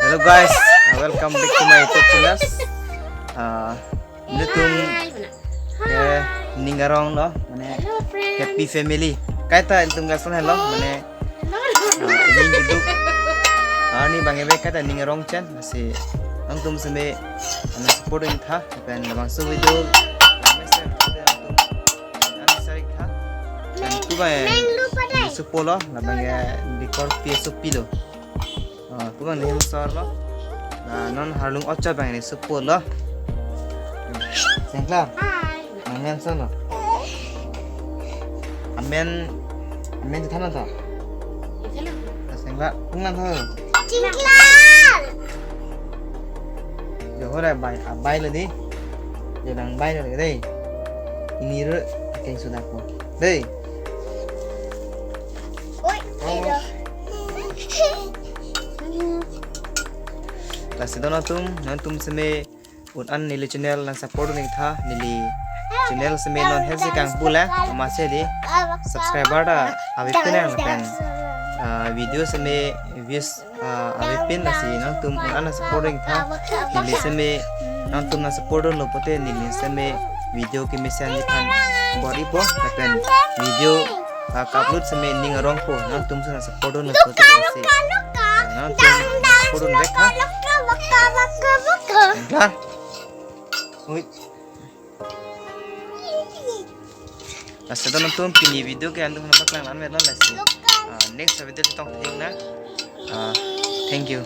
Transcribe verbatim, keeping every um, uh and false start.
Hello guys, uh, welcome back to my YouTube channel. Uh, nelitum ke ning arong lo, mane Hello, friends. Happy family. Kaita ilitum guys lo, mane, uh, ning gitu. Ah, ni bang ebe kaita ning arong chen, si nangtum seme ana support ingtha, pen labangso video, mesen, nangtum ana sarik tha. Pen tu bang, nang lupa dai. Supo lo, labang ya dikor pi supi lo. Oh, tu bang ni hem sor lo. Na non harlung ocha bang ni supo lo. Sengklar. Hai. Nang hem sor lo. Amen, amen tu thanon to. Sengklar, kung lang ho. Sengklar. Yo ho rai bai, abai lo di. Yo nang bai lo dei. Ini ru keng sudah ko. Dei. Oi, oh. Lasi don atum, nangtum seme un-an neli channel nang support ingtha, neli channel seme non hesi kang pula, mama se di subscriber ta avepin nang pen, ah, video seme views, ah, avepin, lasi nangtum un-an nang support ingtha, neli seme nangtum nang support lo pote neli seme video kemesen aphan bor-ipo, lapen video, ah, ka-upload seme ning arongpo, nangtum si nang support lo pote si, ah, nangtum nang support vek ha. Klar. Ui. Lasi don atum pini video ke antum nang paklang lan lo lasi. Ah, next video tong thek na. Ah, thank you.